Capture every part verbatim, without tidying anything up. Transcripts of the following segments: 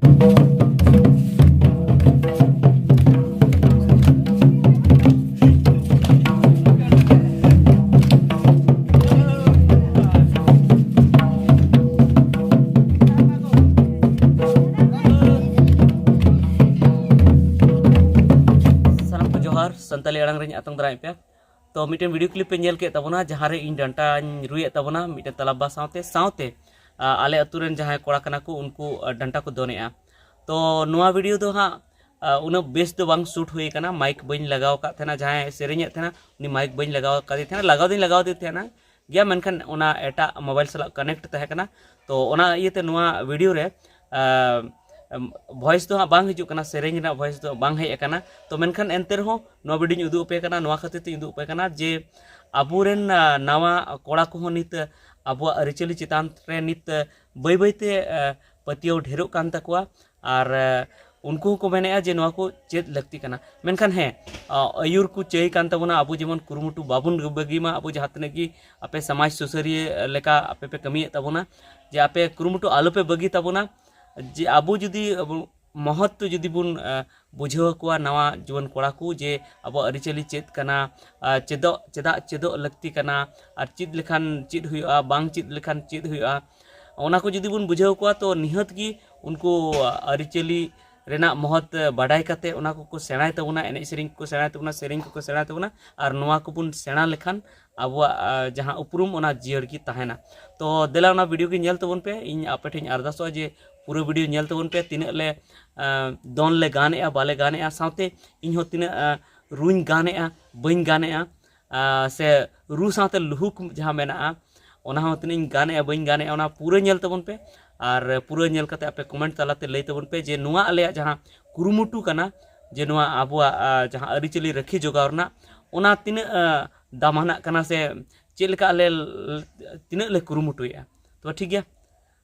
ᱥᱟᱱᱟᱢ ᱠᱚ ᱡᱚᱦᱟᱨ, ᱥᱟᱱᱛᱟᱞᱤ ᱟᱲᱟᱝ ᱨᱮᱧ ᱟᱛᱟᱝ ᱫᱟᱨᱟᱢᱮᱫ ᱯᱮᱭᱟ᱾ ᱛᱚ, ᱢᱤᱫᱴᱮᱱ ᱵᱷᱤᱰᱤᱭᱳ ᱠᱞᱤᱯ ᱯᱮ ᱧᱮᱞ ᱠᱮᱫ ᱛᱟᱵᱚᱱᱟ, ᱡᱟᱦᱟᱸ ᱨᱮ ᱤᱧ ᱰᱟᱱᱴᱟᱧ ᱨᱩᱭᱮᱫ ᱛᱟᱵᱚᱱᱟ ᱢᱤᱫᱴᱮᱱ ᱛᱟᱞᱟᱵᱟ ᱥᱟᱶᱛᱮ, ᱥᱟᱶᱛᱮ, ᱟ, ᱟᱞᱮ ᱟᱹᱛᱩ ᱨᱮᱱ ᱡᱟᱦᱟᱸᱭ ᱠᱚᱲᱟ ᱠᱟᱱᱟ ᱠᱚ, ᱩᱱᱠᱩ, ᱟ, ᱰᱟᱱᱴᱟ ᱠᱚ ᱫᱚᱱᱮᱜᱼᱟ᱾ ᱛᱚ, ᱱᱚᱣᱟ ᱵᱷᱤᱰᱤᱭᱳ ᱫᱚ ᱦᱟᱸᱜ, ᱟ, ᱩᱱᱟᱹᱜ ᱵᱮᱥ ᱫᱚ ᱵᱟᱝ ᱥᱩᱴ ᱦᱩᱭ ᱟᱠᱟᱱᱟ, ᱢᱟᱭᱤᱠ ᱵᱟᱹᱧ ᱞᱟᱜᱟᱣ ᱟᱠᱟᱫ ᱛᱟᱦᱮᱱᱟ, ᱡᱟᱦᱟᱸᱭ ᱥᱮᱨᱮᱧᱮᱫ ᱛᱟᱦᱮᱱᱟ ᱩᱱᱤ ᱢᱟᱭᱤᱠ ᱵᱟᱹᱧ ᱞᱟᱜᱟᱣ ᱟᱠᱟᱫᱮ ᱛᱟᱦᱮᱱᱟ, ᱞᱟᱜᱟᱣ ᱫᱚᱧ ᱞᱟᱜᱟᱣ ᱟᱫᱮ ᱛᱟᱦᱮᱱᱟ ᱜᱮᱭᱟ, ᱢᱮᱱᱠᱷᱟᱱ ᱚᱱᱟ ᱮᱴᱟᱜ ᱢᱳᱵᱟᱭᱤᱞ ᱥᱟᱞᱟᱜ ᱠᱟᱱᱮᱠᱴ ᱛᱟᱦᱮᱸ ᱠᱟᱱᱟ᱾ ᱛᱚ, ᱚᱱᱟ ᱤᱭᱟᱹᱛᱮ ᱱᱚᱣᱟ ᱵᱷᱤᱰᱤᱭᱳ ᱨᱮ, ᱟ, ᱮᱢ, ᱵᱷᱚᱭᱮᱥ ᱫᱚ ᱦᱟᱸᱜ ᱵᱟᱝ ᱦᱤᱡᱩᱜ ᱠᱟᱱᱟ, ᱥᱮᱨᱮᱧ ᱨᱮᱱᱟᱜ ᱵᱷᱚᱭᱮᱥ ᱫᱚ ᱵᱟᱝ ᱦᱮᱡ ᱟᱠᱟᱱᱟ᱾ ᱛᱚ, ᱢᱮᱱᱠᱷᱟᱱ ᱮᱱᱛᱮ ᱨᱮᱦᱚᱸ ᱱᱚᱣᱟ ᱵᱷᱤᱰᱤᱭᱳᱧ ᱩᱫᱩᱜ ᱟᱯᱮ ᱠᱟᱱᱟ, ᱱᱚᱣᱟ ᱠᱷᱟᱹᱛᱤᱨ ᱛᱮᱧ ᱩᱫᱩᱜ ᱟᱯᱮ ᱠᱟᱱᱟ ᱡᱮ ᱟᱵᱚᱨᱮᱱ, ᱟ, ᱱᱟᱣᱟ ᱠᱚᱲᱟ ᱠᱚᱦᱚᱸ ᱱᱤᱛ, ᱟ, ᱟᱵᱚᱣᱟᱜ ᱟᱹᱨᱤᱪᱟᱹᱞᱤ ᱪᱮᱛᱟᱱ ᱨᱮ ᱱᱤᱛ, ᱟ, ᱵᱟᱹᱭ ᱵᱟᱹᱭᱛᱮ, ᱟ, ᱯᱟᱹᱛᱭᱟᱹᱣ ᱰᱷᱮᱨᱚᱜ ᱠᱟᱱ ᱛᱟᱠᱚᱣᱟ᱾ ᱟᱨ, ᱟ, ᱩᱱᱠᱩ ᱦᱚᱸᱠᱚ ᱢᱮᱱᱮᱫᱼᱟ ᱡᱮ ᱱᱚᱣᱟ ᱠᱚ ᱪᱮᱫ ᱞᱟᱹᱠᱛᱤ ᱠᱟᱱᱟ᱾ ᱢᱮᱱᱠᱷᱟᱱ ᱦᱮᱸ, ᱟ, ᱟᱹᱭᱩᱨ ᱠᱚ ᱪᱟᱹᱭ ᱠᱟᱱ ᱛᱟᱵᱚᱱᱟ, ᱟᱵᱚ ᱡᱮᱢᱚᱱ ᱠᱩᱨᱩᱢᱩᱴᱩ ᱵᱟᱵᱚᱱ ᱵᱟᱹᱜᱤ ᱢᱟ, ᱟᱵᱚ ᱡᱟᱦᱟᱸ ᱛᱤᱱᱟᱹᱜ ᱜᱮ ᱟᱯᱮ ᱥᱚᱢᱟᱡᱽ ᱥᱩᱥᱟᱹᱨᱤᱭᱟᱹ ᱞᱮᱠᱟ ᱟᱯᱮ ᱯᱮ ᱠᱟᱹᱢᱤᱭᱮᱫ ᱛᱟᱵᱚᱱᱟ, ᱡᱮ ᱟᱯᱮ ᱠᱩᱨᱩᱢᱩᱴᱩ ᱟᱞᱚᱯᱮ ᱵᱟᱹᱜᱤ ᱛᱟᱵᱚᱱᱟ᱾ ᱡᱮ ᱟᱵᱚ ᱡᱩᱫᱤ ᱟᱵᱚ ᱢᱚᱦᱚᱛ ᱡᱩᱫᱤ ᱵᱚᱱ, ᱟ, ᱵᱩᱡᱷᱟᱹᱣ ᱟᱠᱚᱣᱟ ᱱᱟᱣᱟ ᱡᱩᱣᱟᱹᱱ ᱠᱚᱲᱟ ᱠᱚ ᱡᱮ ᱟᱵᱚᱣᱟᱜ ᱟᱹᱨᱤᱪᱟᱹᱞᱤ ᱪᱮᱫ ᱠᱟᱱᱟ, ᱟ, ᱪᱮᱫᱚᱜ, ᱪᱮᱫᱟᱜ ᱪᱮᱫᱚᱜ ᱞᱟᱹᱠᱛᱤ ᱠᱟᱱᱟ, ᱟᱨ ᱪᱮᱫ ᱞᱮᱠᱷᱟᱱ ᱪᱮᱫ ᱦᱩᱭᱩᱜᱼᱟ, ᱵᱟᱝ ᱪᱮᱫ ᱞᱮᱠᱷᱟᱱ ᱪᱮᱫ ᱦᱩᱭᱩᱜᱼᱟ, ᱚᱱᱟ ᱠᱚ ᱡᱩᱫᱤ ᱵᱚᱱ ᱵᱩᱡᱷᱟᱹᱣ ᱠᱚᱣᱟ, ᱛᱚ ᱱᱤᱦᱟᱹᱛ ᱜᱮ ᱩᱱᱠᱩ ᱟᱹᱨᱤᱪᱟᱹᱞᱤ ᱨᱮᱱᱟᱜ ᱢᱚᱦᱚᱛ ᱵᱟᱰᱟᱭ ᱠᱟᱛᱮ ᱚᱱᱟ ᱠᱚᱠᱚ ᱥᱮᱬᱟᱭ ᱛᱟᱵᱚᱱᱟ, ᱮᱱᱮᱡ ᱥᱮᱨᱮᱧ ᱠᱚᱠᱚ ᱥᱮᱬᱟᱭ ᱛᱟᱵᱚᱱᱟ, ᱥᱮᱨᱮᱧ ᱠᱚᱠᱚ ᱥᱮᱬᱟᱭ ᱛᱟᱵᱚᱱᱟ᱾ ᱟᱨ ᱱᱚᱣᱟ ᱠᱚᱵᱚᱱ ᱥᱮᱬᱟ ᱞᱮᱠᱷᱟᱱ ᱟᱵᱚᱣᱟᱜ, ᱟ, ᱡᱟᱦᱟᱸ ᱩᱯᱨᱩᱢ, ᱚᱱᱟ ᱡᱤᱭᱟᱹᱲ ᱜᱮ ᱛᱟᱦᱮᱱᱟ᱾ ᱛᱚ ᱫᱮᱞᱟ, ᱚᱱᱟ ᱵᱷᱤᱰᱤᱭᱳ ᱜᱮ ᱧᱮᱞ ᱛᱟᱵᱚᱱ ᱯᱮ᱾ ᱤᱧ ᱟᱯᱮ ᱴᱷᱮᱱ ᱤᱧ ᱟᱨᱫᱟᱥᱚᱜᱼᱟ ᱡᱮ ᱯᱩᱨᱟᱹ ᱵᱷᱤᱰᱤᱭᱳ ᱧᱮᱞ ᱛᱟᱵᱚᱱ ᱯᱮ, ᱛᱤᱱᱟᱹᱜ ᱞᱮ, ᱟ, ᱫᱚᱱ ᱞᱮ ᱜᱟᱱᱮᱜᱼᱟ, ᱵᱟᱞᱮ ᱜᱟᱱᱮᱜᱼᱟ, ᱥᱟᱶᱛᱮ ᱤᱧ ᱦᱚᱸ ᱛᱤᱱᱟᱹᱜ, ᱟ, ᱨᱩᱧ ᱜᱟᱱᱮᱜᱼᱟ, ᱵᱟᱹᱧ ᱜᱟᱱᱮᱜᱼᱟ, ᱟ, ᱥᱮ ᱨᱩ ᱥᱟᱶᱛᱮ ᱞᱩᱦᱩᱠ ᱡᱟᱦᱟᱸ ᱢᱮᱱᱟᱜᱼᱟ, ᱚᱱᱟ ᱦᱚᱸ ᱛᱤᱱᱟᱹᱜ ᱤᱧ ᱜᱟᱱᱮᱜᱼᱟ, ᱵᱟᱹᱧ ᱜᱟᱱᱮᱜᱼᱟ, ᱚᱱᱟ ᱯᱩᱨᱟᱹ ᱧᱮᱞ ᱛᱟᱵᱚᱱ ᱯᱮ᱾ ᱟᱨ ᱯᱩᱨᱟᱹ ᱧᱮᱞ ᱠᱟᱛᱮ ᱟᱯᱮ ᱠᱚᱢᱮᱱᱴ ᱛᱟᱞᱟᱛᱮ ᱞᱟᱹᱭ ᱛᱟᱵᱚᱱ ᱯᱮ ᱡᱮ ᱱᱚᱣᱟ ᱟᱞᱮᱭᱟᱜ ᱡᱟᱦᱟᱸ ᱠᱩᱨᱩᱢᱩᱴᱩ ᱠᱟᱱᱟ, ᱡᱮ ᱱᱚᱣᱟ ᱟᱵᱚᱣᱟᱜ, ᱟ, ᱡᱟᱦᱟᱸ ᱟᱹᱨᱤᱪᱟᱹᱞᱤ ᱨᱟᱹᱠᱷᱤ ᱡᱚᱜᱟᱣ ᱨᱮᱱᱟᱜ, ᱚᱱᱟ ᱛᱤᱱᱟᱹᱜ, ᱟ, ᱫᱟᱢᱟᱱᱟᱜ ᱠᱟᱱᱟ, ᱥᱮ ᱪᱮᱫ ᱞᱮᱠᱟ ᱟᱞᱮ ᱞ-, ᱛᱤᱱᱟᱹᱜ ᱞᱮ ᱠᱩᱨᱩᱢᱩᱴᱩᱭᱮᱫᱼᱟ᱾ ᱛᱚ ᱴᱷᱤᱠ ᱜᱮᱭᱟ,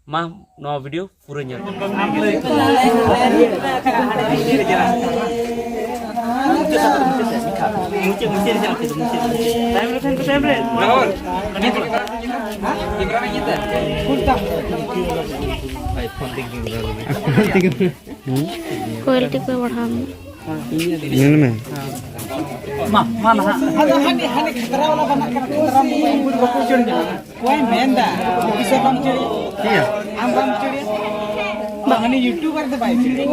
ᱢᱟ ᱱᱚᱣᱟ ᱵᱷᱤᱰᱤᱭᱳ ᱯᱩᱨᱟᱹ ᱧᱮᱞ ᱯᱮ᱾ ᱢᱩᱪᱟᱹᱫ, ᱢᱩᱪᱟᱹᱫ ᱨᱮ ᱪᱟᱞᱟᱜ ᱯᱮ, ᱢᱩᱪᱟᱹᱫ, ᱢᱩᱪᱟᱹᱫ᱾ ᱛᱟᱭᱚᱢ ᱨᱮ ᱛᱟᱦᱮᱱ ᱯᱮ, ᱛᱟᱭᱚᱢ ᱨᱮ᱾ ᱠᱚᱭᱮᱞᱴᱤ ᱠᱚ ᱵᱟᱲᱦᱟᱣ ᱢᱮ᱾ ᱧᱮᱞ ᱢᱮ᱾ ᱢᱟ, ᱢᱟ ᱱᱟᱦᱟᱜ᱾ ᱟᱫᱚ ᱦᱟᱹᱱᱤ, ᱦᱟᱹᱱᱤ ᱠᱷᱟᱛᱨᱟ ᱵᱟᱞᱟ ᱵᱟᱱᱟᱜ ᱠᱟᱱᱟ, ᱠᱷᱟᱛᱨᱟ ᱢᱳᱵᱟᱭᱤᱞ ᱵᱟᱠᱚ ᱩᱪᱟᱹᱲ ᱧᱟᱢᱟ᱾ ᱚᱠᱚᱭ ᱢᱮᱱᱫᱟ? ᱚᱯᱷᱤᱥᱟᱨ ᱵᱟᱢ ᱪᱟᱹᱲᱤᱭᱟ? ᱴᱷᱤᱠ ᱜᱮᱭᱟ᱾ ᱟᱢ ᱵᱟᱢ ᱪᱟᱹᱲᱤᱭᱟ? ᱵᱟᱝ, ᱦᱟᱹᱱᱤ ᱭᱩᱴᱩᱵᱟᱨ ᱫᱚ ᱵᱟᱭ ᱪᱟᱹᱲᱤᱭᱟ᱾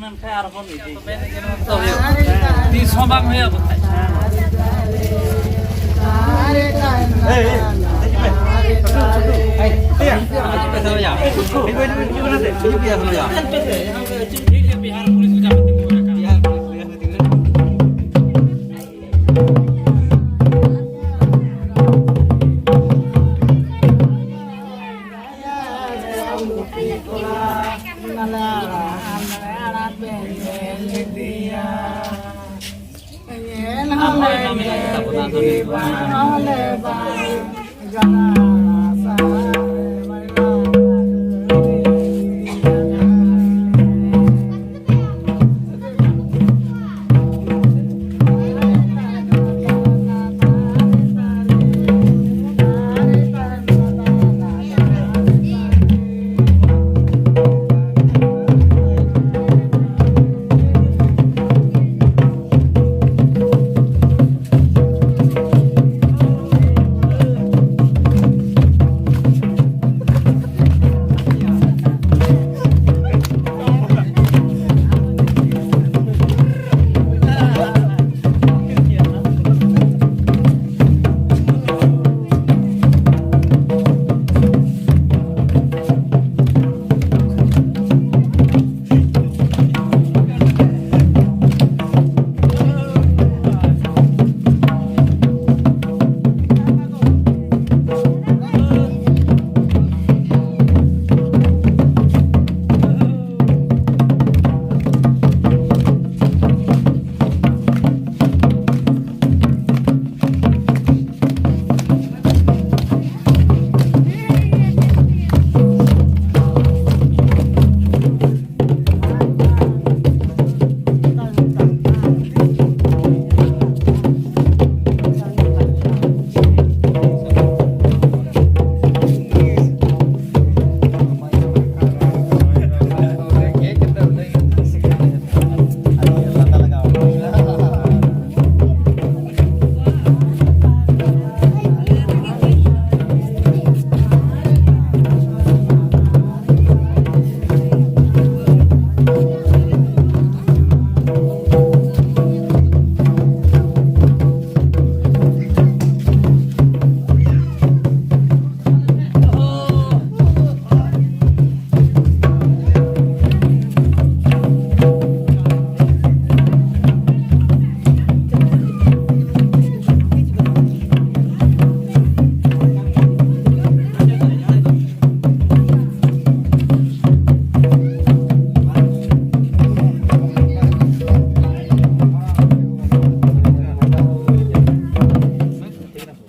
ᱟᱨᱦᱚᱸ ᱤᱫᱤ᱾ ᱛᱤᱥ ᱦᱚᱸ ᱵᱟᱝ ᱦᱩᱭᱩᱜᱼᱟ ᱵᱟᱠᱷᱟᱡ᱾ ᱴᱷᱤᱠ ᱜᱮᱭᱟ, ᱵᱤᱦᱟᱨ ᱯᱩᱞᱤᱥ ᱞᱮᱠᱟ ᱠᱟᱛᱮ ᱠᱚ ᱨᱟᱠᱟᱵ᱾